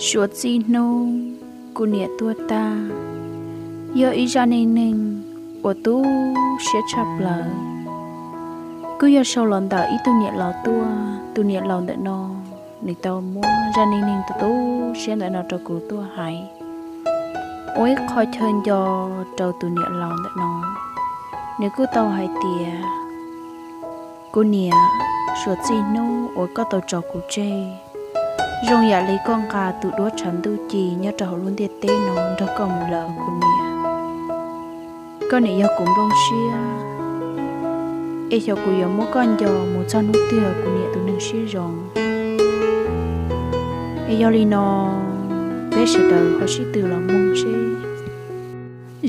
Suav txij hnub kuv niam tuag tag, yog ib zaj neej neeg uas tu siab tshaj plaws. Kuj yog sau los ntawm ib tug niam laus tuaj. Tus niam laus ntawm no, nws tau muab zaj neej neeg tu tu siab ntawm no rau kuv tuaj hais ua ib qho chaw nco rau tus niam laus ntawm no. Nws kuj tau hais tias, kuv niam, suav txij hnub uas koj tau tso kuv tseg, zoo yam li koj nqa tus duab tshav ntuj ci nyob rau hauv lub ntiaj teb no nrog koj mus lawm kuv niam. Koj niam yog kuv nplooj siab, es xyov kuv yuav muab koj nco mus txog hnub twg kuv niam tus neeg siab zoo. Es yog li no, peb sawv daws ho sib tw los mloog seb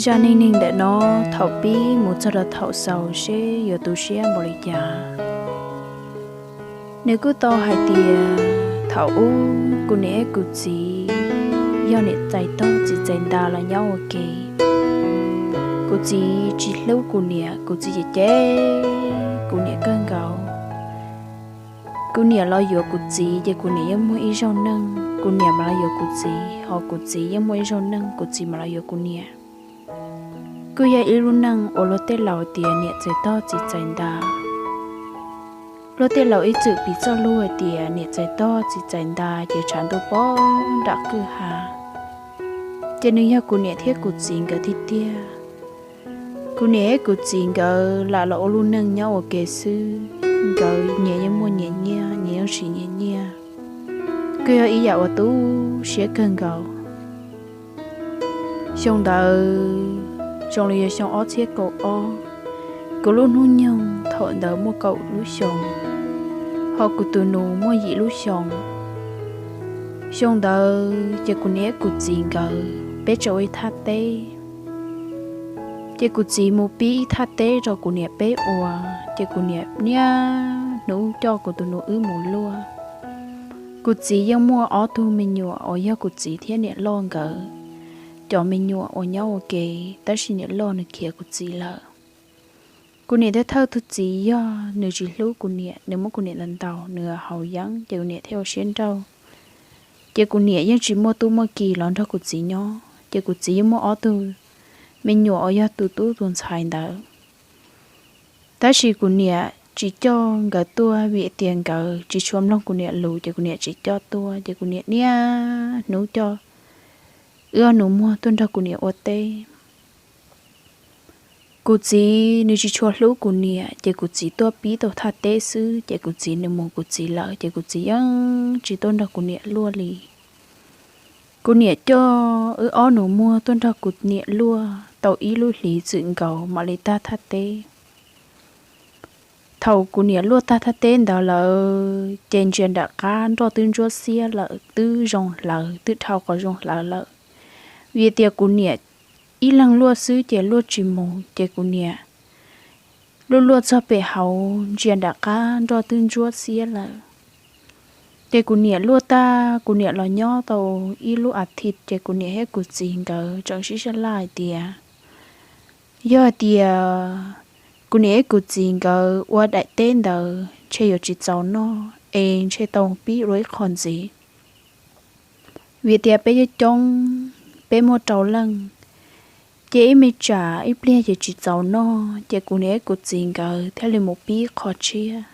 zaj neej neeg ntawm no thaum pib mus txog rau thaum xaus seb yuav tu siab npaum li cas. Nws kuj tau hais tias, thaum ub kuv niam eb kuv txiv yog niam txais tog txiv txais nta los nyob ua ke. Kuv txiv tsis hlub kuv niam, kuv txiv cem cem kuv niam kawg nkaus. Kuv niam los yuav kuv txiv ces kuv niam yeej muaj ib zaug neej, kuv niam mam los yuav kuv txiv, ho kuv txiv yeej muaj ib zaug neej kuv txiv mam los yuav kuv niam. Kuj yog ib lub neej uas luag tej laus tias niam txais tog txiv txais nta. Luag tej laus ib txwm piv txoj lus hais tias niam txais tog txiv txais nta ces tshav ntuj poob nram kwj ha. Ces nws yog kuv niam thiab kuv txiv nkawd tiag tiag. Kuv niam thiab kuv txiv nkawd lam los ua lub neej nyob ua ke xwb, nkawd nyias yeej muaj nyias nyiaj, nyias yeej siv nyias nyiaj. Kuj yog ib yam uas tu siab kawg nkaus. Xyoo ntawd zoo li yog xyoo ob txhiab kaum ob, kuv lub hnub nyoog thaum ntawd muaj kaum lub xyoos, ho kuv tus nus muaj yim lub xyoos. Xyoo ntawd ces kuv niam thiab kuv txiv nkawd peb tseem ua ib thaj teb. Ces kuv txiv mus pib ib thaj teb rau kuv niam peb ua, ces kuv niam niaj hnub coj kuv tus nus wb mus luaj. Kuv txiv yeej muaj ob tug me nyuam uas yog kuv txiv thiab niam loj nkawd cov me nyuam uas nyob ua ke, tab sis niam loj nws khiav kuv txiv lawm. Kuv niam thiaj thawj tus txiv yog nws tsis hlub kuv niam, nws muab kuv niam ntaus ntaus, nws haus yeeb, ces kuv niam thiaj ua siab nrauj. Ces kuv niam yeej tsis muaj tub muaj ki los nrog kuv txiv nyob, ces kuv txiv yeej muaj ob tug me nyuam uas yog tus tub tus ntxhais ntawd. Tab sis kuv niam tsis coj nkawd tuaj vim tias nkawd tsis tshua mloog kuv niam lus, ces kuv niam tsis coj tuaj, ces kuv niam niaj hnub coj wb ob nus muag tuaj nrog kuv niam ua teb. Kuv txiv nws tsis tshua hlub kuv niam, ces kuv txiv tuaj pib tau thaj teb xwb, ces kuv txiv nws mus kuv txiv lawm, ces kuv txiv yeej tsis tuaj nrog kuv niam luaj li. Kuv niam coj wb ob nus muag tuaj nrog kuv niam luaj tau ib lub hlis txwm nkaus mam li tag thaj teb. Thaum kuv niam luaj tag thaj teb ntawd lawm, ces ntsia nram qab nroj twb ntsuab xiab lawm, twb zoo hlawv, twb dhau qhov zoo hlawv lawm. Vim tias kuv niam ib leeg luaj xwb ces luaj tsis mus, ces kuv niam luaj luaj txog pem hauv ntsia nram qab nroj twb ntsuab xiab lawm. Ces kuv niam luaj tag, kuv niam los nyob tau ib lub a thiv, ces kuv niam thiab kuv txiv nkawd tseem sib sab laj hais tias, yog hais tias kuv niam thiab kuv txiv nkawd ua daim teb ntawd ntshe yuav tsis txaus noj, es ntshe tau pib ua ib qho ntxiv. Vim tias peb coob coob, peb muaj rau leej, ces ib me tsam ib pliag ces tsis txaus noj, ces kuv niam thiab kuv txiv nkawd thiaj li mus pib qhov tshiab.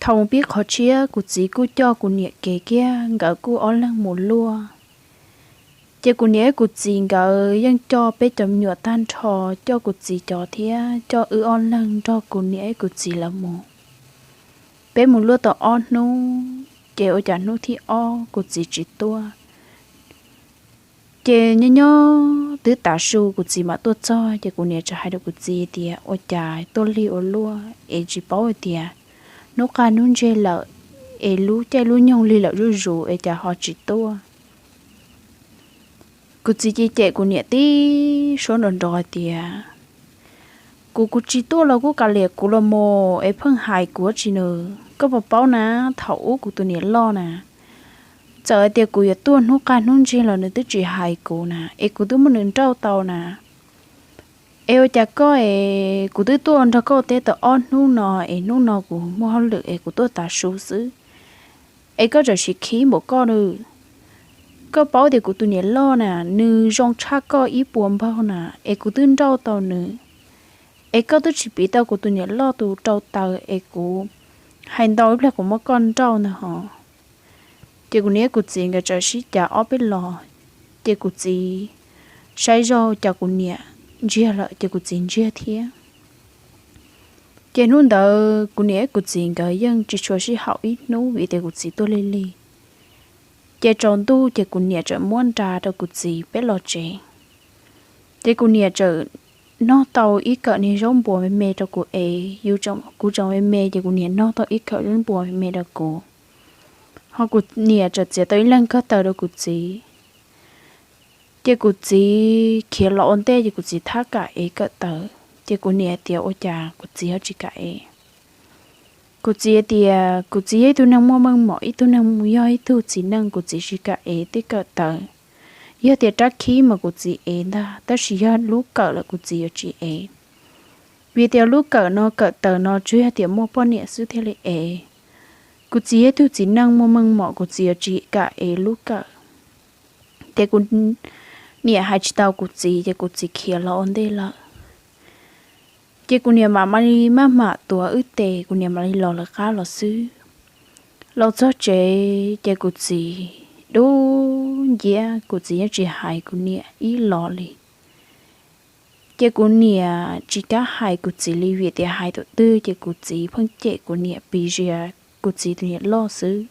Thaum mus pib qhov tshiab, kuv txiv kuj coj kuv niam kev kiag, nkawd kuj ob leeg mus luaj. Ces kuv niam thiab kuv txiv nkawd yeej coj peb cov me nyuam tag nrho, coj kuv txiv cov thiab coj wb ob leeg nrog kuv niam thiab kuv txiv lawv mus. Peb mus luaj tau ob hnub, ces ua cas hnub thib ob kuv txiv tsis tuaj. Ces nyob nyob twb tav su kuv txiv mam tuaj txog, ces kuv niam txawm hais rau kuv txiv tias, ua cas tuaj lig ua luaj es tsis paub hais tias hnub qab hnub ntseg lawm, es lub caij lub nyoog lig lawm zuj zus es cas ho tsis tuaj. Kuv txiv cem cem kuv niam tib suab nrov nrov hais tias, kuv kuv tsis tuaj los kuj kav liam kuv los mus es pheej hais kuv tsis nws. Koj puas paub na, thaum ub kuv tus niam loj na, txawm hais tias kuv yuav tuaj hnub qab hnub ntseg los nws twb tsis hais kuv na, es kuv twb muab nws nrauj tau na. Es ua cas koj es kuv twb tuaj nrog koj teb tau ob hnub no, es hnub no kuv muaj hauj lwm es kuv tuaj tav su xwb, es koj txawm sim khib npaum koj na. Koj paub tias kuv tus niam loj na, nws zoo tshaj koj ib puas npaug na, es kuv twb nrauj tau nws, es koj twb tsis piv tau kuv tus niam loj tus rau taws es kuv hais ntau ib pliag kuv muab koj nrauj ntag hos. Ces kuv niam kuv txiv nkawd txawm sib cav ob peb los, ces kuv txiv saib zog cas kuv niam ntsiag lawm ces kuv txiv ntsiag thiab. Ces hnub ntawd kuv niam kuv txiv nkawd yeej tsis tshua sib haum ib hnub vim tias kuv txiv tuaj lig lig. Ces tsaus ntuj ces kuv niam txawm muab nra rau kuv txiv peb los tsev. Ces kuv niam txawm noj tau ib kawm niag zaub npuas me me rau kuv ev, kuv tseem me me ces kuv niam noj tau ib kawm zaub npuas me me rau kuv, ho kuv niam txawm txiav tau ib leeg kawm taws rau kuv txiv. Ces kuv txiv khiav los ua ntej ces kuv txiv thab kam ev kawm taws, ces kuv niam tias ua cas kuv txiv ho tsis kam ev. Kuv txiv tias kuv txiv yog ib tug neeg muaj meej mom, ib tug neeg yog ib tug txiv neej, kuv txiv tsis kam ev tej kawm taws. Yog tias rab khib mas kuv txiv ev ntag, tab sis yog lub kawm lawm kuv txiv yuav tsis ev. Vim tias lub kawm no kawm taws no tsuas yog tias muaj poj niam xwb thiaj li ev. Kuv txiv yog ib tug txiv neej muaj meej mom, kuv txiv yuav tsis kam ev lub kawm. Ces kuv niam hais tsis tau kuv txiv ces kuv txiv khiav los ua ntej lawm. Ces kuv niam mam mam li maj mam tuav wb tes, kuv niam mam li los lawv qab los xwb. Los txog tsev ces kuv txiv dub nciab, kuv txiv yeej tsis hais kuv niam ib los li. Ces kuv niam tsis kam hais kuv txiv li vim tias hais tus twg ces kuv txiv pheej cem kuv niam piv zias kuv txiv tus niam loj xwb.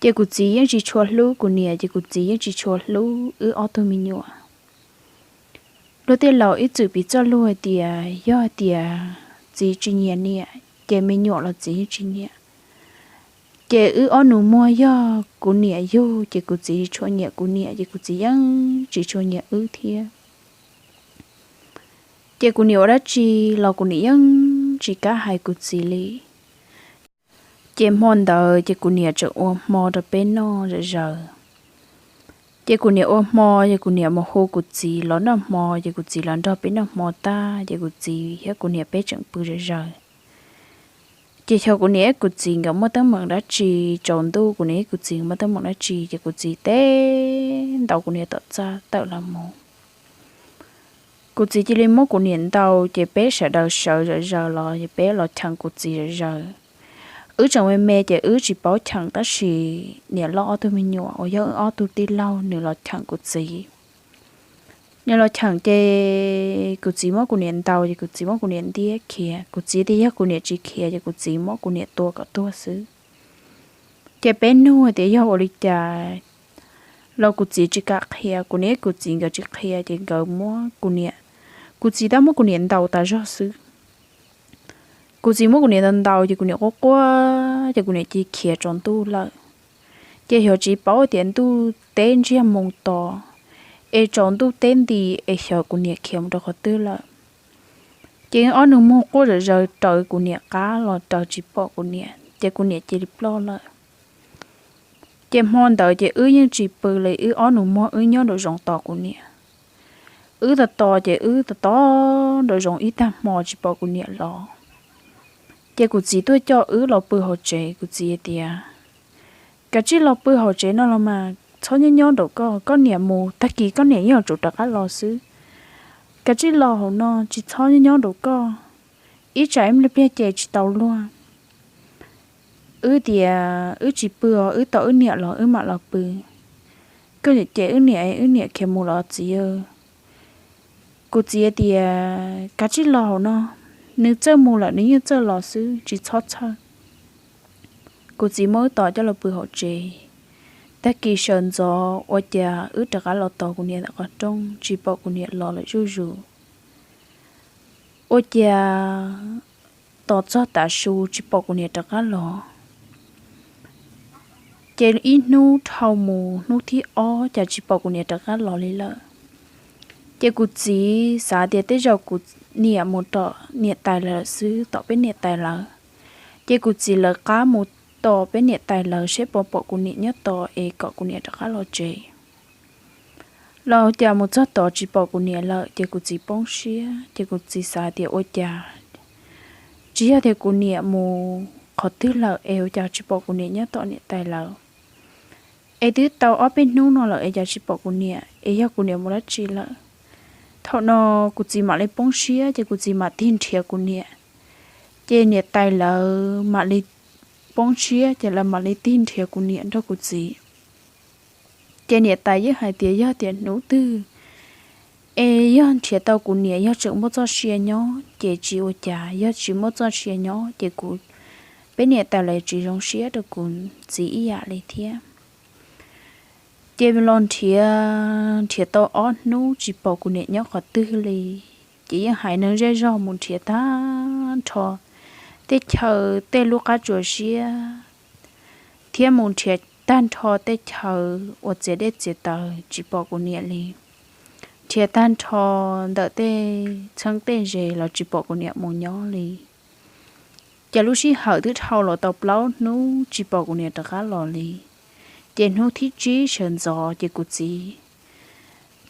Ces kuv txiv yeej tsis tshua hlub kuv niam, ces kuv txiv yeej tsis tshua hlub wb ob tug me nyuam. Luag tej laus ib txwm piv txoj lus hais tias yog hais tias txiv tsis nyiam niam ces me nyuam los txiv yeej tsis nyiam. Ces wb ob nus muag yog kuv niam yug ces kuv txiv tsis tshua nyiam kuv niam, ces kuv txiv yeej tsis tshua nyiam wb thiab. Ces kuv niam ua dab tsi los kuv niam yeej tsis kam hais kuv txiv li. Ces hmo ntawd ces kuv niam tseem ua hmo rau peb noj zom zaws. Ces kuv niam ua hmo ces kuv niam mus hu kuv txiv los noj hmo, ces kuv txiv los nrog peb noj hmo tag ces kuv txiv thiab kuv niam peb tseem pw zom zaws. Ces xyov kuv niam kuv txiv nkawd muaj teeb meem dab tsi, tsaus ntuj kuv niam kuv txiv muaj teeb meem dab tsi ces kuv txiv teb ntaus kuv niam tom txaj tawm los mus. Kuv txiv cia li muab kuv niam ntaus ces peb sawv daws sawv zom zaws los es peb los cheem kuv txiv zom zaws. Wb tseem me me ces wb tsis paub cheem tab sis niam loj ob tug me nyuam uas yog wb ob tug tij laug nws los cheem kuv txiv. Nws los cheem ces kuv txiv muab kuv niam ntaus ces kuv txiv muab kuv niam ntiab khiav. Kuv txiv tias yog kuv niam tsis khiav ces kuv txiv muab kuv niam tua kom tuag xwb. Ces peb nug tias yog ua li cas los kuv txiv tsis kam qhia, kuv niam kuv txiv nkawd tsis qhia ces nkawd muab kuv niam, kuv txiv tab muab kuv niam ntaus tas zog xwb. Kuv txiv muab kuv niam ntaus ntaus ces kuv niam quaj quaj ces kuv niam cia li khiav tsaus ntuj lawm. Ces xyov tsis paub tias ntuj teb ntsiag mus tos, es tsaus ntuj teb nti es xyov kuv niam khiav mus rau qhov twg lawm. Ces wb ob nus muag quaj zom zaws raws kuv niam qab los raws tsis pom kuv niam ces kuv niam cia li ploj lawm. Ces hmo ntawd ces wb yeej tsis pw li, wb ob nus muag wb nyob nraum zoov tos kuv niam. Wb tos tos ces wb tos tos nraum zoov ib tag hmo tsis pom kuv niam los. Ces kuv txiv tuaj coj wb los pw hauv tsev, kuv txiv tias, kav tsij los pw hauv tsev no los mas, txhob nyob nyob nraum koj, koj niam mus tag kis koj niam yeej yuav tsum rov qab los xwb. Kav tsij los hauv no tsis txhob nyob nyob nraum koj, ib tsam ib pliag ces tsis tau luag. Wb tias wb tsis pw os, wb tos wb niam los wb mam los pw. Koj cem wb niam, wb niam khiav mus los txiv. Kuv txiv tias kav tsij los hauv no, nws txawj mus lawm nws yeej txawj los xwb tsis txhob txhawj. Kuv txiv muab wb tos coj los pw hauv tsev. Tag kis sawv ntxov ua cas wb rov qab los tos kuv niam ntawm qhov rooj tsis pom kuv niam los lawm zuj zus. Ua cas tos txog tav su tsis pom kuv niam rov qab los. Ces ib hnub dhau mus hnub thib ob cas tsis pom kuv niam rov qab los li lawm. Ces kuv txiv xav tias tej zaum kuv niam mus tom niam tais lawv xwb, tom peb niam tais lawv. Ces kuv txiv lawv qab mus tom peb niam tais lawv seb puas pom kuv niam nyob tod es kom kuv niam rov qab los tsev. Los cas mus txog tod tsis pom kuv niam lawm ces kuv txiv poob siab ces kuv txiv xav tias ua cas tsis yog tias kuv niam mus qhov twg lawm es ua cas tsis pom kuv niam nyob tom niam tais lawv. Es twb tau ob peb hnub no lawm es cas tsis pom kuv niam, es yog kuv niam mus dab tsi lawm? Thaum no kuv txiv mam li poob siab ces kuv txiv mam tig nrhiav kuv niam. Ces niam tais lawv mam li poob siab ces lawv mam li tig nrhiav kuv niam nrog kuv txiv. Ces niam tais yeej hais tias yog tias hnub twg es yog nrhiav tau kuv niam yog tseem muaj txoj sia nyob ces tsis ua cas, yog tsis muaj txoj sia nyob ces kuv, peb niam tais lawv tsis zoo siab rau kuv txiv ib yam li thiab. Ces los nrhiav, nrhiav tau ob hnub tsis pom kuv niam nyob qhov twg li. Ces yeej hais neeg zej zog mus nrhiav tag nrho tej chaw tej lub qab tsuas siab thiab mus nrhiav tag nrho tej chaw uas txiav dej txiav taws tsis pom kuv niam li. Nrhiav tag nrho ntawm tej txheeb tej ze los tsis pom kuv niam mus nyob li. Ces lub sij hawm twb dhau los tau plaub hnub tsis pom kuv niam rov qab los li. Ces hnub thib tsib sawv ntxov ces kuv txiv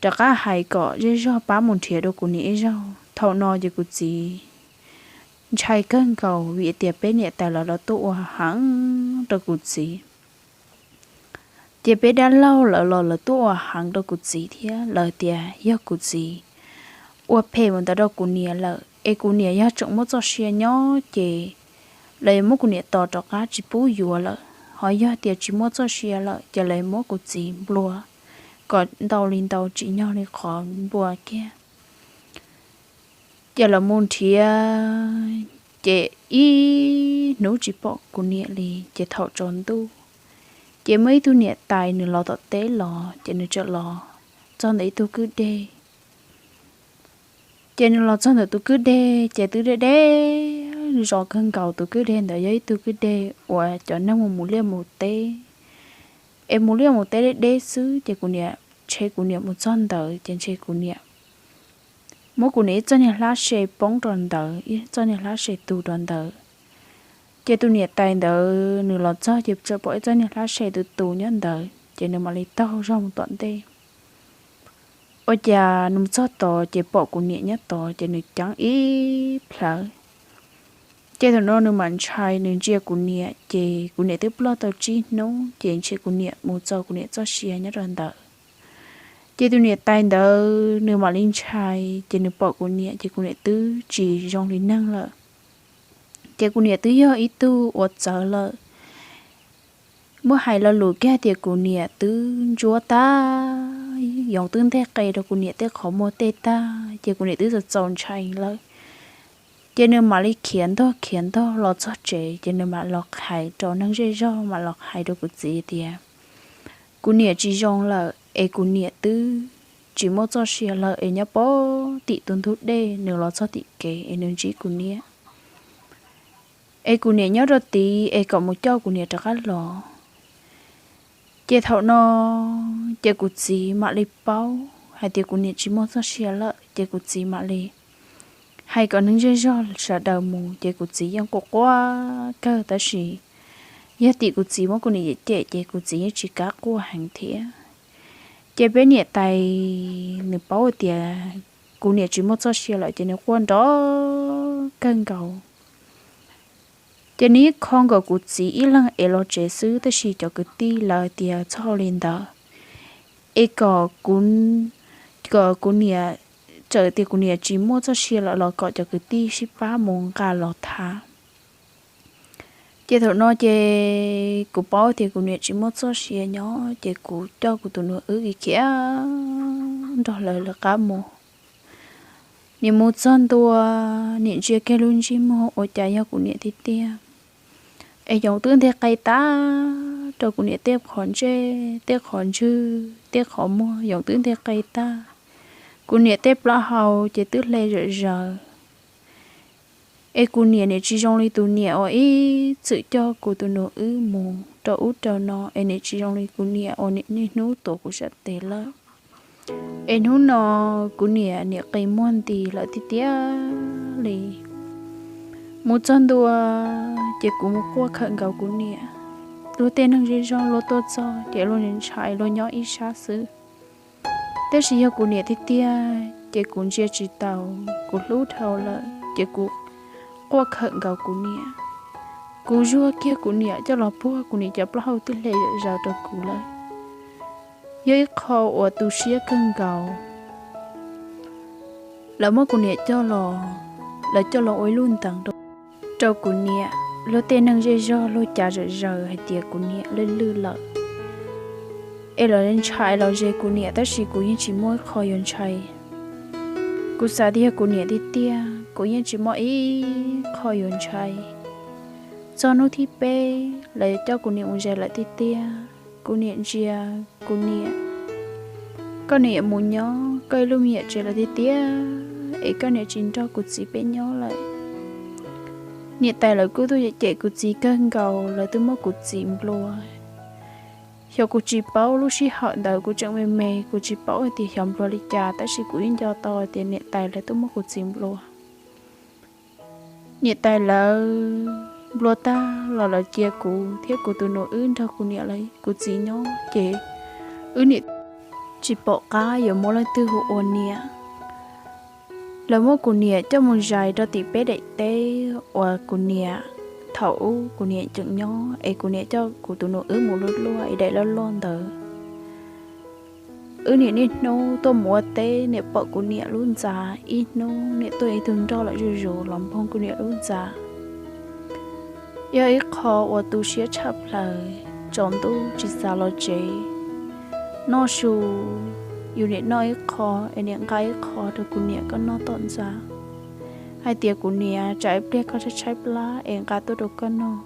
rov qab hais kom zej zog pab mus nrhiav rau kuv niam ib zaug. Thaum no ces kuv txiv ntshai kawg nkaus vim tias peb niam tais lawv los tuaj ua heev rau kuv txiv. Ces peb dab laug lawv los lawv tuaj ua heev rau kuv txiv thiab, lawv tias yog kuv txiv ua phem mus ntawd rau kuv niam lawm es kuv niam yog tseem muaj txoj sia nyob ces lawv yuav muab kuv niam tos rov qab tsis pub yuav lawm, ho yog tias tsis muaj txoj sia lawm ces lawv yuav muab kuv txiv nplua kom ntau li ntau tsim nyog li qhov nplua kiag. Ces lawv mus nrhiav, ces ib hnub tsis pom kuv niam li, ces thaum tsaus ntuj ces muaj ib tug niam tais nws los tom teb los, ces nws txawm los txog ntawm ib tug kwj deg. Ces nws los txog ntawm tus kwj deg ces twb deb deb zos kawg nkaus, tus kwj deg ntawd yog ib tug kwj deg uas cov neeg mus mus liaj mus teb, es mus liaj mus teb deb deb xwb, ces kuv niam, ntshe kuv niam mus txog ntawd ces ntshe kuv niam muab kuv niam ib txoj niag hlab se poob rau ntawd, ib txoj niag hlab se tu rau ntawd. Ces tus niam tais ntawd nws los txog ces txawm pom ib txoj niag hlab se tu tu nyob ntawd, ces nws mam li taug zog mus tom ntej. Ua cas nws mus txog tod ces pom kuv niam nyob tod ces nws ceeb ib plhaw. Ces thaum no nws mam ntshai, nws ntsia kuv niam ces kuv niam twb ploj tau tsib hnub, ces ntshe kuv niam mus txaus kuv niam txoj sia nyob rau ntawd. Ces tus niam tais ntawd nws mam li ntshai, ces nws pom kuv niam ces kuv niam twb tsis zoo li neeg lawm. Ces kuv niam twb yog ib tug uas txawv lawm. Muab hais lo lus kiag tias kuv niam twb ntsuab tag, yoov twb nteg qe rau kuv niam tej qhov muag tej tag, ces kuv niam twb txaus txaus ntshai lawm. Ces nws mam li khiav ntog khiav ntog los txog tsev, ces nws mam los hais rau neeg zej zog, mam los hais rau kuv txiv tias kuv niam tsis zoo lawm es kuv niam twb tsis muaj txoj sia lawm es nyob pem tim tus ntug dej, nws los txog tim kev es nws ntsib kuv niam, es kuv niam nyob rau tid es kom mus coj kuv niam rov qab los. Ces thaum no ces kuv txiv mam li paub hais tias kuv niam tsis muaj txoj sia lawm, ces kuv txiv mam li hais kom neeg zej zog sawv daws mus, ces kuv txiv yeej quaj quaj kawg, tab sis yog tim kuv txiv muab kuv niam cem cem ces kuv txiv yeej tsis kam quaj heev thiab. Ces peb niam tais nws paub tias kuv niam tsis muaj txoj sia lawm ces nws quaj nrov kawg nkaus. Ces nws yeej kho nkaus kuv txiv ib leeg es los tsev xwb, tab sis cov kwv tij lawv tias txhob ua li ntawd, es kom kuv, kom kuv niam, txawm tias kuv niam tsis muaj txoj sia lawm los kom cov kwv tij sib pab mus nqa los tham. Ces thaum no ces kuv paub tias kuv niam tsis muaj txoj sia nyob, ces kuv coj kuv tus nus wb khiav nrog lawv lawv qab mus. Nim mus txog ntua, nim ntsia kiag lub ntsej muag ua cas yog kuv niam tiag tiag. Es yoov twb nteg qe tag rau kuv niam tej qhov ntsej, tej qhov ntswg, tej qhov muag yoov twb nteg qe tag. Kuv niam tej plaub hau ces twb hle zom zaws. Es kuv niam nim tsis zoo li tus niam uas ib txwm coj kuv tus nus wb mus rau ub rau no, es nim tsis zoo li kuv niam uas niaj hnub tuav kuv sab tes lawm. Es hnub no kuv niam nim qi muag nti lawm tiag tiag li. Mus txog ntua, ces kuv mus quaj khawm nkaus kuv niam. Luag tej neeg zej zog luag tuaj txog ces luag ntshai luag nyob ib sab xwb. Tab sis yog kuv niam tiag tiag ces kuv ntsia tsis taus, kuv hlub dhau lawm ces kuv quaj khawm nkaus kuv niam. Kuv zuag kiag kuv niam coj los puag kuv niam cov plaub hau twb hle zom zaws rau kuv lawm. Yog ib qho uas tu siab kawg nkaus. Lawv muab kuv niam coj los, lawv coj los ua ib lub ntees rau, rau kuv niam. Luag tej neeg zej zog luag cav zom zaws hais tias kuv niam lwj lwj lawm, es lawv ntshai los ze kuv niam, tab sis kuv yeej tsis muaj ib qho yuav ntshai. Kuv xav tias yog kuv niam tiag tiag, kuv yeej tsis muaj ib qho yuav ntshai. Txog hnub thib peb, lawv coj kuv niam mus zais lawm tiag tiag. Kuv niam ntsia, kuv niam, koj niam yuav mus nyob koj ib lub me nyuam tsev lawm tiag tiag, es koj niam tsis nrog kuv txiv peb nyob lawm. Niam tais lawv kuj tuaj cem kuv txiv kawg nkaus, lawv twb muab kuv txiv nplua. Xyov kuv tsis paub, lub sij hawm ntawd kuv tseem me me, kuv tsis paub hais tias xyov nplua li cas, tab sis kuv yeej nco tau tias niam tais lawv twb muab kuv txiv nplua. Niam tais lawv nplua tag los lawv cia kuv thiab kuv tus nus wb nrog kuv niam lawv kuv txiv nyob, ces wb niam tsis pom qab yuav muab leej twg hu ua niam. Lawv muab kuv niam coj mus zais rau tim peb daim teb uas kuv niam, thaum ub kuv niam tseem nyob es kuv niam coj kuv tus nus wb mus luaj luaj ib daim loj loj ntawd. Wb niam niaj hnub tuaj mus ua teb, niam pom kuv niam lub ntxa, ib hnub niam tuaj ib tug nroj lawm zuj zus los npoog kuv niam lub ntxa. Yog ib qho uas tu siab tshaj plaws, tsaus ntuj tsis xav los tsev, noj su, yus niam noj ib qho es niam nqa ib qho rau kuv niam kom noj tom ntxa, hais tias kuv niam tsam ib pliag koj tshaib tshaib plab es nqa tuaj rau koj noj.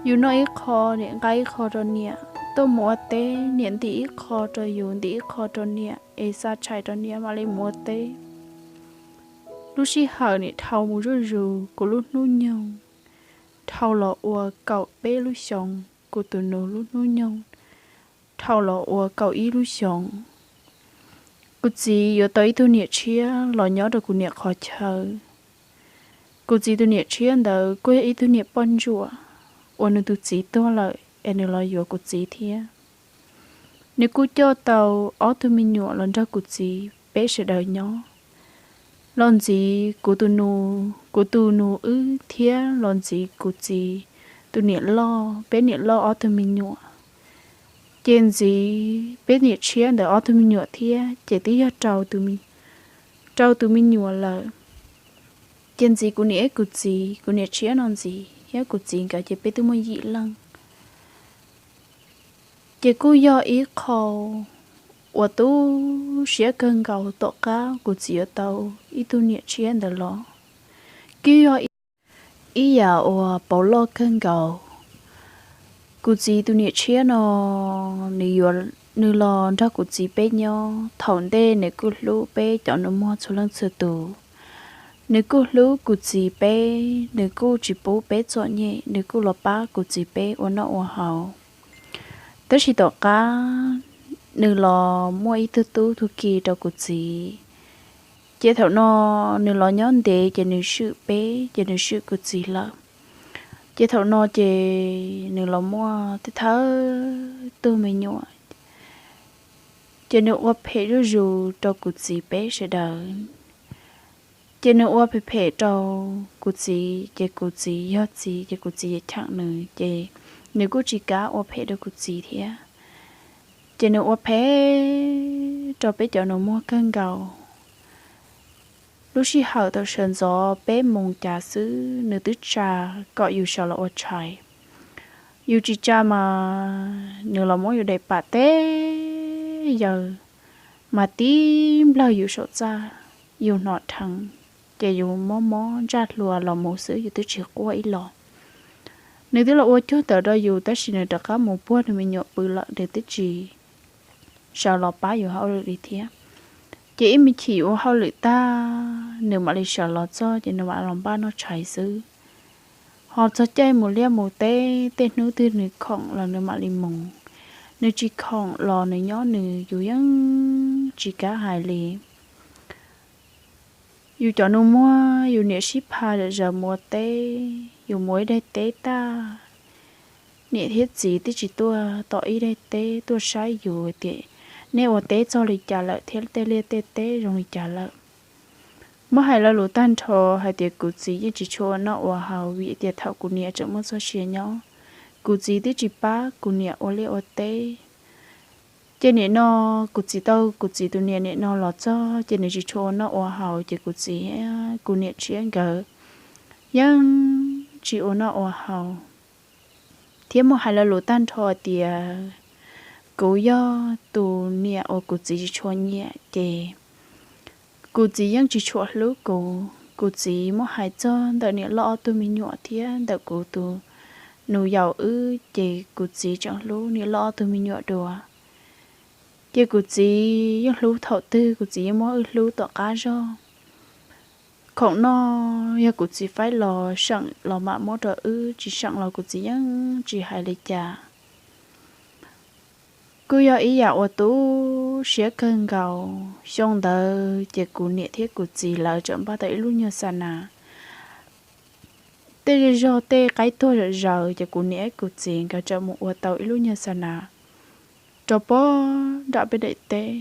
Yus noj ib qho, niam nqa ib qho rau niam. Tuaj mus ua teb, niam ntim ib qho rau yus, ntim ib qho rau niam es xa tshais rau niam mam li mus ua teb. Lub sij hawm niam dhau mus zuj zus, kuv lub hnub nyoog dhau los ua kaum peb lub xyoos, kuv tus nus lub hnub nyoog dhau los ua kaum ib lub xyoos. Kuv txiv yuav tau ib tug niam tshiab los nyob rau kuv niam qhov chaw. Kuv txiv tus niam tshiab ntawd kuj yog ib tug niam poj ntsuam uas nws tus txiv tuag lawm es nws los yuav kuv txiv thiab. Nws kuj coj tau ob tug me nyuam los nrog kuv txiv peb sawv daws nyob. Los ntxiv kuv tus nus, kuv tus nus wb thiab los ntxiv kuv txiv tus niam loj, peb niam loj ob tug me nyuam. Ces ntxiv peb niam tshiab ntawd ob tug me nyuam thiab ces twb yog rau tus me nyuam lawm. Ces ntxiv kuv niam ib kuv txiv, kuv niam tshiab no ntxiv thiab kuv txiv nkawd ces peb twb muaj yim leej. Ces kuj yog ib qho uas tu siab kawg nkaus tom qab kuv txiv yuav tau ib tug niam tshiab ntawd los. Kuj yog ib yam uas pauv loj kawg nkaus. Kuv txiv tus niam tshiab no, nws yuav, nws los nrog kuv txiv peb nyob. Thaum ntej nws kuj hlub peb cov nus muag txhua leej txhua tus. Nws kuj hlub kuv txiv peb, nws kuj tsis pub peb txom nyem, nws kuj los pab kuv txiv peb ua noj ua haus. Tab sis tom qab nws los muaj ib tug tub tug ki rau kuv txiv. Ces thaum no nws los nyob ntev ces nws swm peb, ces nws swm kuv txiv lawm. Ces thaum no ces nws los muaj thawj tug me nyuam, ces nws ua phem zuj zus rau kuv txiv peb sawv daws. Ces nws ua phem phem rau kuv txiv, ces kuv txiv yog txiv ces kuv txiv yeej cheem nws, ces nws kuj tsis kam ua phem rau kuv txiv thiab. Ces nws ua phem rau peb cov nus muag kawg nkaus. Lub sij hawm tau sawv ntxov peb moos cas xwb nws twb tsa kom yus sawv los ua tshais. Yus tsis tsa mas nws los muab yus daim pam teb yaws mas tib nplawg yus saum txaj, yus hnov dheev, ces yus mob mob ntsaj hlua los mus xwb, yus twb tsis quaj ib los. Nws twb los ua cuag ntawd rau yus tab sis nws rov qab mus puag nws me nyuam pw lawm, nws twb tsis sawv los pab yus hauj lwm li thiab. Ces ib me chim ua hauj lwm tag nws mam li sawv los txog ces nws mam los npaj noj tshais xwb. Ho txog caij mus liaj mus teb, tej hnub twg nws khoom los nws mam li mus, nws tsis khoom los nws nyob nws, yus yeej tsis kam hais li. Yus cov nus muag yus niam sib pha zom zaws mus ua teb, yus mus ib daim teb tag, niam thiab txiv twb tsis tuaj tom ib daim teb tuaj saib yus tias nej ua teb txog li cas lawm thiab tej liaj tej teb zoo li cas lawm. Muab hais lo lus tag nrho hais tias kuv txiv yeej tsis tshua ua noj ua haus vim tias thaum kuv niam tseem muaj txoj sia nyob, kuv txiv twb tsis pab kuv niam ua liaj ua teb. Ces nim no kuv txiv tau kuv txiv tus niam nim no los txog ces nws tsis tshua ua noj ua haus, ces kuv txiv, kuv niam tshiab nkawd yeej tsis ua noj ua haus, thiab muaj hais lo lus tag nrho tias kuv yog tus niam uas kuv txiv tsis tshua nyiam, ces kuv txiv yeej tsis tshua hlub kuv. Kuv txiv muab hais txog ntawm niam loj ob tug me nyuam thiab ntawm kuv tus nus yaus wb, ces kuv txiv tseem hlub niam loj ob tug me nyuam dua. Ces kuv txiv yeej hlub thaum twg kuv txiv yeej muab wb hlub tom qab zog. Khoom noj yog kuv txiv faib los seem los mam muab rau wb, tsis seem los kuv txiv yeej tsis hais li cas. Kuj yog ib yam uas tu siab kawg nkaus. Xyoo ntawd ces kuv niam thiab kuv txiv lawv tseem npaj tau ib lub nyuag xa nas. Tej zej zog tej qaib tuag zom zaws ces kuv niam kuv txiv nkawd tseem mus ua tau ib lub nyuag xa nas rau pog nram peb daim teb.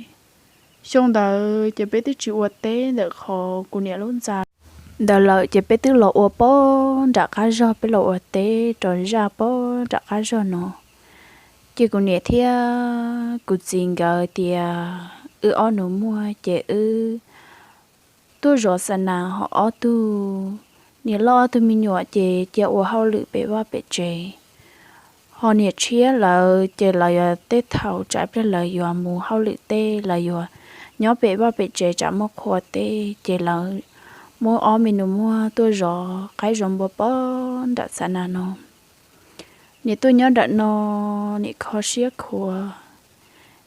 Xyoo ntawd ces peb twb tsis ua teb ntawm qhov kuv niam lub ntxa ntawd lawm, ces peb twb los ua pog nram qab zog, peb los ua teb rau zaj pog nram qab zog no. Ces kuv niam thiab kuv txiv nkawd tias wb ob nus muag ces wb tuaj zov xa nas, ho ob tug niam loj ob tug me nyuam ces cia ua hauj lwm pem vaj pem tsev. Ho niam tshiab lawv ces lawv yuav tej thaum tsam pliag lawv yuav mus hauj lwm tej, lawv yuav nyob pem vaj pem tsev tsam muaj qhua tej, ces lawv muab ob me nus muag tuaj zov qaib zov npua pog nram xa nas no. Niam tuaj nyob nram no, niam kho siab khuav.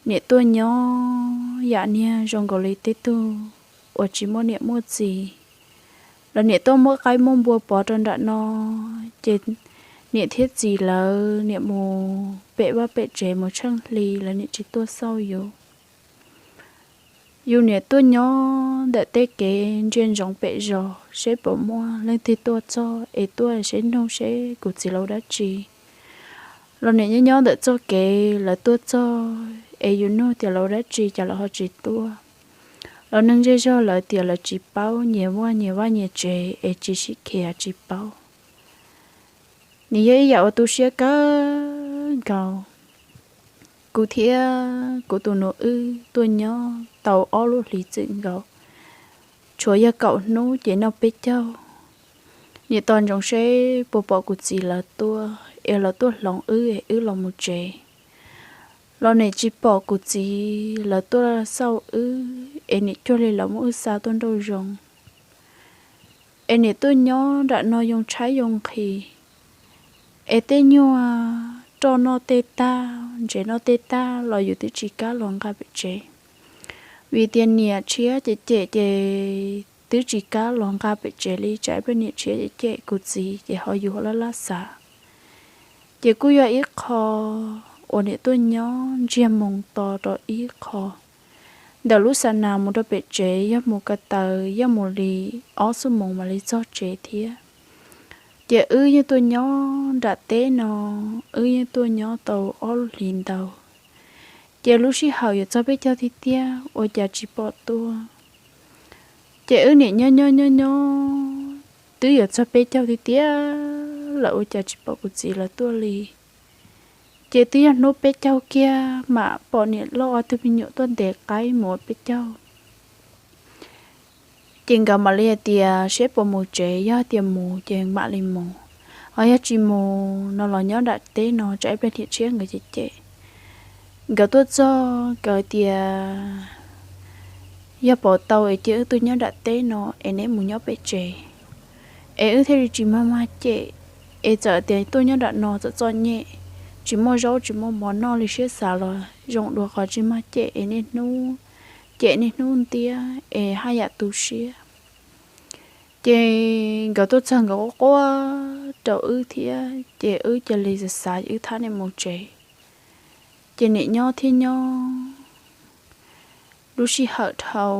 Niam tuaj nyob yam niag zoo nkaus li tej tug uas tsis muaj niam muaj txiv. Lawv niam tuaj muab qaib muab npua pov rau nram no, ces niam thiab txiv lawv niam mus pem vaj pem tsev mus tsheej hli, lawv niam tsis tuaj xauj yus. Yus niam tuaj nyob ntawm tej kev ntsia ntsoov pem zos seb puas muaj leej twg tuaj txog es tuaj seb nug seb kuv txiv lawv ua dab tsi. Los niam nyob nyob ntawm txoj kev lawv tuaj txog es yus nug tias lawv ua dab tsi cas lawv ho tsis tuaj. Los neeg zej zog lawv tias lawv tsis paub, nyias muaj nyias vaj nyias tsev es tsis sib khiav tsis paub. Nws yog ib yam uas tu siab kawg nkaus. Kuv thiab kuv tus nus wb tuaj nyob tau ob lub hlis txwm nkaus, tshuav yog kaum hnub ces noj peb caug. Niam tos ntsoov seb puas pom kuv txiv lawv tuaj es lawv tuaj hloov wb es wb los mus tsev. Los niam tsis pom kuv txiv lawv tuaj xauj wb es niam cuag li lawv muab wb xa tuaj nraum zoov. Es niam tuaj nyob nram no yoo tshaib yoo nqhis, es tej nyuag roj noj tej tag, ntsev noj tej tag los yus twb tsis kam los nqa pem tsev. Vim tias niam tshiab cem cem ces twb tsis kam los nqa pem tsev li, tsam ib pliag niam tshiab cem cem kuv txiv ces ho yus laj laj xav. Ces kuj yog ib qho uas niam tuaj nyob ntsiag moo to rau ib qho. Ntawm lub xa nas mus rau pem tsev yog mus ko taw yog mus li ob xuab moos mam li txog tsev thiab. Ces wb yeej tuaj nyob nram teb no, wb yeej tuaj nyob tau ob lub hlis ntau. Ces lub sij hawm yuav txog peb caug tiag tiag ua cas tsis pom tuaj. Ces wb niam nyob nyob nyob nyob twb yuav txog peb caug tiag tiag lawm ua cas tsis pom kuv txiv lawv tuaj li. Ces twb yog hnub peb caug kiag mam pom niam loj ob tug me nyuam tuaj ntes qaib mus ua peb caug. Ces nkawd mam li hais tias seb puas mus tsev, yog tias mus ces mam li mus, ho yog tsis mus no los nyob nram teb no tsam ib pliag niam tshiab nkawd cem cem. Nkawd tuaj txog nkawd tias yog puas tau es cia wb tuaj nyob nram teb no es neb mus nyob pem tsev, es wb thiaj li tsis mag mag cem. Es txawm tias tuaj nyob nram no txom txom nyem, tsis muaj zaub tsis muaj mov noj li siab xav los zoo dua qhov tsis mag cem es niaj hnub cem niaj hnub ntiab es haj yam tu siab. Ces nkawd tuaj txog nkawd quaj quaj rau wb thiab ces wb cia li xav xav wb thab niam mus tsev. Ces niam nyob thiab nyob, lub sij hawm dhau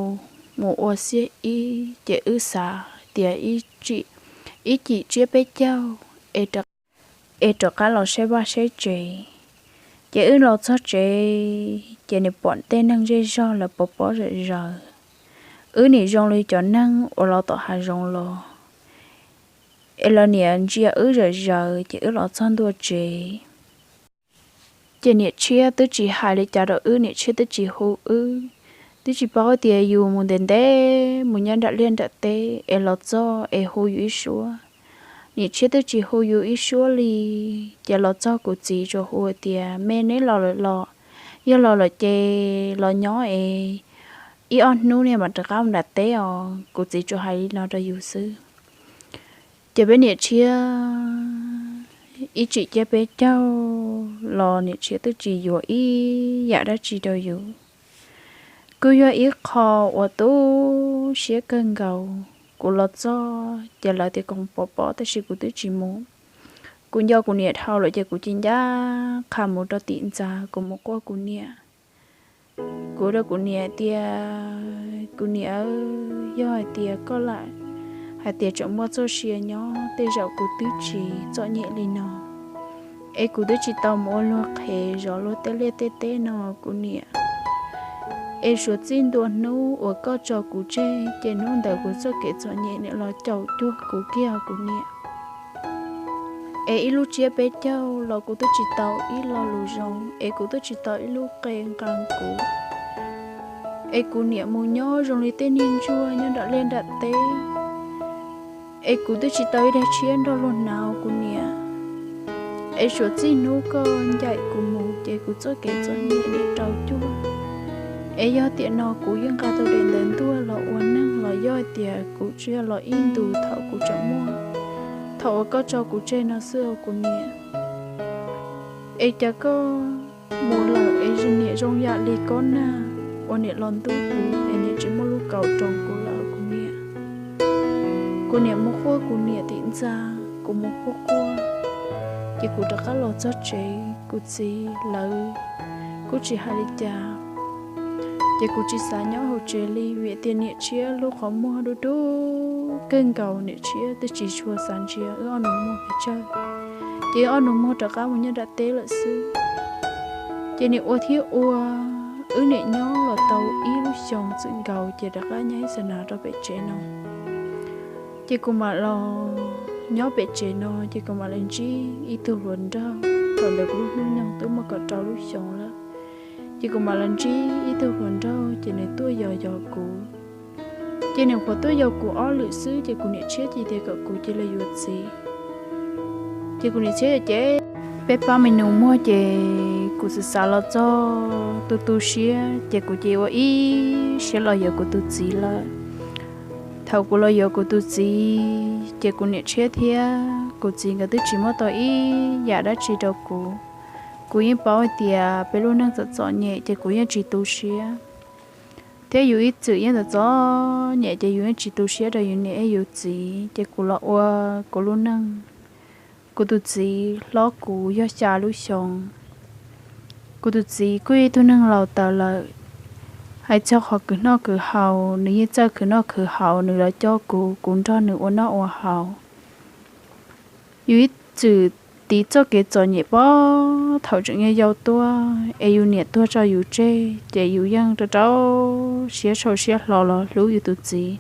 mus ua xiab ib ces wb xav tias ib cim tsiab peb caug es rov qab los saib vaj saib tsev. Ces wb los txog tsev ces niam pom tej neeg zej zog lawv pov pob zom zaws. Wb nim zoo li cov neeg uas los tom hav zoov los, es lawv niam ntsia wb zom zaws ces wb los txog ntua tsev. Ces niam tshiab twb tsis hais li cas rau wb, niam tshiab twb tsis hu wb, twb tsis paub tias yus mus ntev ntev mus nyob nram liaj nram teb es los txog es hu yus ib suab. Niam tshiab twb tsis hu yus ib suab li. Ces los txog kuv txiv tsuas hu tias, Me, neb los lawm los? Yog los lawm ces los nyob es ib ob hnub niag mam rov qab mus nram teb os. Kuv txiv tsuas hais li no rau yus xwb. Ces peb niam tshiab ib tsam ciaj peb caug los niam tshiab twb tsis yuav ib yam dab tsi rau yus. Kuj yog ib qho uas tu siab kawg nkaus. Kuv los txog ces lawv tias kom pov pob tab sis kuv twb tsis mus. Kuv nco kuv niam dhau lawm ces kuv cia li ncaj qha mus rau tim ntxa, kuv mus quaj kuv niam. Kuv rau kuv niam tias, Kuv niam, yog hais tias koj lam hais tias tseem muaj txoj sia nyob, tej zaum kuv twb tsis txom nyem li no, es kuv twb tsis tau mus ua luag qhev zov luag tej liaj tej teb no kuv niam. Es suav txij ntua hnub uas koj tso kuv tseg ces hnub ntawd kuv txoj kev txom nyem niam los caum cuag kuv kiag kuv niam. Es ib lub tsiab peb caug los kuv twb tsis tau ib lo lus zoo, es kuv twb tsis tau ib lub qe nqa kuv. Es kuv niam mus nyob zoo li tej niag ntsuag nyob nram liaj nram teb, es kuv twb tsis tau ib daig tshiab nrog luag hnav kuv niam. Es suav txij hnub koj ncaim kuv mus ces kuv txoj kev txom nyem niam rau cuag. Es yog tiam no kuv yeej nqa tau daim ntawv ntuag los ua neeg los yog tias kuv tsuas yog los ib ntus thaum kuv tseem muaj, thaum uas koj tso kuv tseg no xwb os kuv niam. Es cas koj mus lawm es niam zoo yam li kob nag uas niam los ntub kuv es niam tsis muaj lub kaus roos kuv lawm kuv niam. Kuv niam mus quaj kuv niam tim ntxa, kuv mus quaj quaj, ces kuv rov qab los txog tsev, kuv txiv lawv kuj tsis hais li cas. Ces kuv tsis xav nyob hauv tsev li vim tias niam tshiab lub qhov muag dub dub kawg nkaus, niam tshiab twb tsis tshua xav ntsia wb ob nus muag pes tsawg. Ces wb ob nus muag rov qab mus nyob nram teb lawm xwb. Ces niam ua thiab ua, wb niam nyob los tau ib lub xyoos txwm nkaus ces rov qab nyab ib xa nas rau pem tsev no. Ces kuv mam los nyob pem tsev no ces kuv mam li ntsib ib tug hluas nraug, thaum ntawd kuv lub hnub nyoog twb muaj kaum rau lub xyoos lawm. Ces kuv mam los ntsib ib tug hluas nraug ces nws tuaj yos yos kuv. Ces nws qhuav tuaj yos kuv ob lwm xwb ces kuv niam tshiab cia tias kom kuv cia li yuav txiv. Ces kuv niam tshiab ces peb pab me nus muag ces kuv xav xav los txog tu tu siab ces kuv cia ua ib siab los yuav kuv tus txiv lawm. Thaum kuv los yuav kuv tus txiv ces kuv niam tshiab thiab kuv txiv nkawd twb tsis muab tau ib yam dab tsi rau kuv. Kuv yeej paub hais tias peb lub neej txom txom nyem ces kuv yeej tsis tu siab. Thiab yus ib txwm yeej txom txom nyem ces yus yeej tsis tu siab rau yus niam yus txiv ces kuv los ua kuv lub neej. Kuv tus txiv hlob kuv yog xya lub xyoos. Kuv tus txiv kuj ib tug neeg laus tawv lawm, hais txog qhov khwv noj khwv haus nws yeej txawj khwv noj khwv haus, nws los coj kuv, kuv nrog nws ua noj ua haus. Yus ib txwm tiv txoj kev txom nyem pog thaum tseem yau yau tuaj es yus niam tuag tso yus tseg ces yus yeej rau rau siab sau siab hlo los hlub yus tus txiv,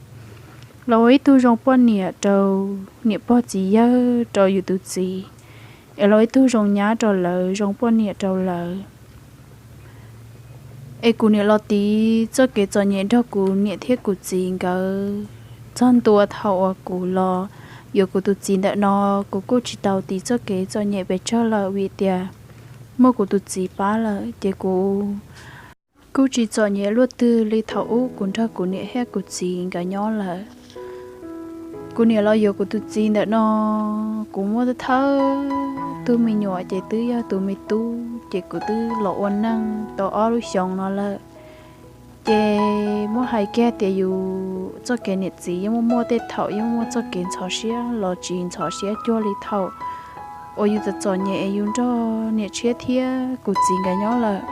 los ua ib tug zoo poj niam rau niam pog txiv yawg rau yus tus txiv, es los ua ib tug zoo nyab rau lawv, zoo poj niam rau lawv. Es kuv niam los tiv txoj kev txom nyem nrog kuv niam thiab kuv txiv nkawd txog ntua thaum uas kuv los yuav kuv tus txiv ntawm no, kuv kuj tsis tau tiv txoj kev txom nyem pes tsawg lawm vim tias muaj kuv tus txiv pab lawm ces kuv kuj tsis txom nyem luaj twg li thaum ub kuv nrog kuv niam thiab kuv txiv nkawd nyob lawm. Kuv niam los yuav kuv tus txiv ntawm no, kuv muaj thawj tug me nyuam ces twb yog tus me tub ces kuv twb los ua neej tau ob lub xyoos no lawm. Ces muab hais kiag tias yus txoj kev niam txiv yeej muaj muaj tej thaum yeej muaj txoj kev ntxhov siab los tsis ntxhov siab cuag li thaum uas yus txom txom nyem es yus nrog niam tshiab thiab kuv txiv nkawd nyob lawm.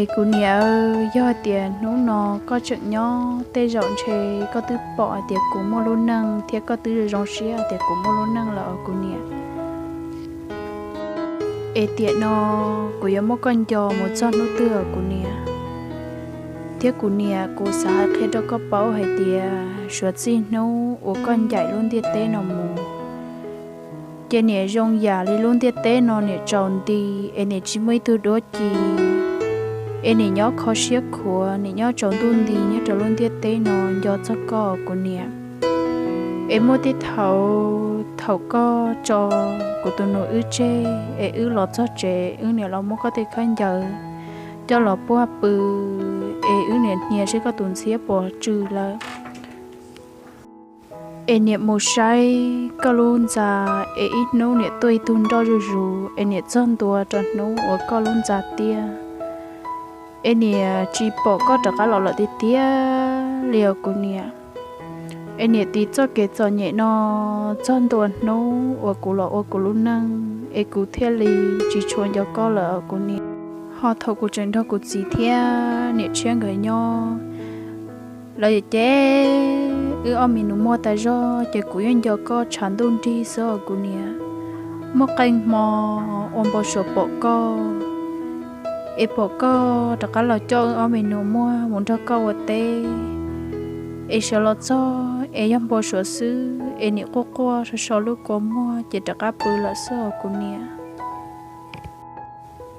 Es kuv niam, yog hais tias hnub no koj tseem nyob tej zaum ntshe koj twb pom hais tias kuv muaj lub neej thiab koj twb zoo zoo siab hais tias kuv muaj lub neej lawm os kuv niam. Es tiam no kuv yuav muab koj nco mus txog hnub twg os kuv niam? Thiab kuv niam, kuv xav hais qhia rau koj paub hais tias suav txij hnub uas koj ncaim lub ntiaj teb no mus, Ces niam zoo yam li lub ntiaj teb no niam tsaus nti, es niam tsis muaj ib tug duab ci, es niam nyob kho siab khuav, niam nyob tsaus ntuj nti nyob rau lub ntiaj teb no nco txog koj kuv niam. Es muaj tej thaum, thaum koj tso kuv tus nus wb tseg es wb los txog tsev, wb niam los muab koj tej khaub ncaws coj los puag pw, es wb niam hnia seb koj tus ntxhiab puas tsw lawm. Es niam mus saib koj lub ntxa, es ib hnub niam tuaj ib tug nroj zuj zus, es niam txog ntua rau hnub uas koj lub ntxa tiaj, es niam tsis pom koj rov qab los lawm tiag tiag li os kuv niam. Es niam tiv txoj kev txom nyem no txog ntua hnub uas kuv los ua kuv lub neej, es kuv thiaj li tsis tshua nco koj lawm os kuv niam. Ho thaum kuv tseem nrog kuv txiv thiab niam tshiab nkawd nyob, lawv ces wb ob me nus muaj tas zog, ces kuv yeej nco koj tshav ntuj nrig xwb os kuv niam. Muaj qee hmo ua npau suav pom koj, es pom koj rov qab los coj wb ob me nus muaj mus nrog koj ua teb, es sawv los txog es yog npau suav xwb, es niam quaj quaj sau sau lub kua muag ces rov qab pw lawm xwb os kuv niam.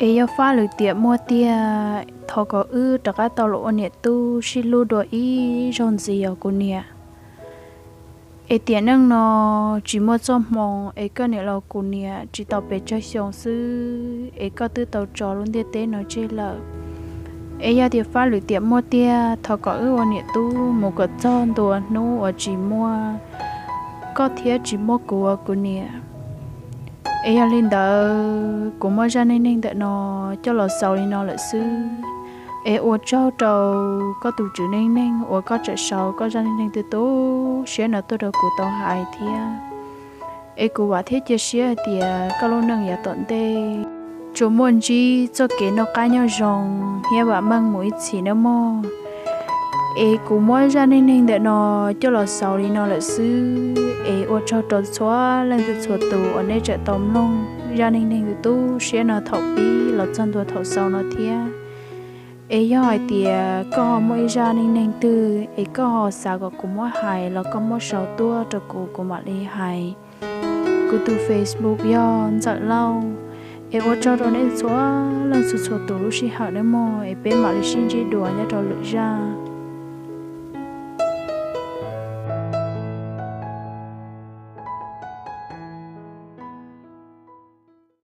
Es yog fab lwm tiam muaj tiag, thov kom wb rov qab tau los ua niam tub sib hlub dua ib zaug ntxiv os kuv niam. Es tiam neej no tsis muaj txoj hmoo, es koj niam los kuv niam tsis tau pes tsawg xyoo xwb, es koj twb tau tso lub ntiaj teb no tseg lawm. Es yog tias fab lwm tiam muaj tiag, thov kom wb ua niam tub mus kom txog ntua hnub uas tsis muaj koj thiab tsis muaj kuv os kuv niam. Es yog li ntawd kuv muab zaj neej neeg ntawm no coj los xaus li no lawm xwb. Es ua tsaug rau koj tus tswv neej neeg uas koj tseem sau koj zaj neej neeg tu tu siab no tuaj rau kuv tau hais thiab. Es kuv vam thiab cia siab hais tias koj lub neej yav tom ntej tsuas muaj ntsib txoj kev noj qab nyob zoo thiab vam meej mus ib txhis nawb mog. Es kuv muab zaj neej neeg ntawm no coj los xaus li no lawm xwb. Es ua tsaug rau txhua leej twg txhua tus uas nej tseem tau mloog zaj neej neeg tu tu siab no thaum pib los txog ntua thaum xaus no thiab. Es yog hais tias koj ho muaj ib zaj neej neeg twg es koj ho xav kom kuv muab hais los koj muab sau tuaj rau kuv, kuv mam li hais. Kuv tus Facebook yog Ntxawm Lauj. Es ua tsaug rau nej txhua leej txhua txhua tus lub sij hawm nawb mog, es peb mam li sib ntsib dua nyob rau lwm zaj.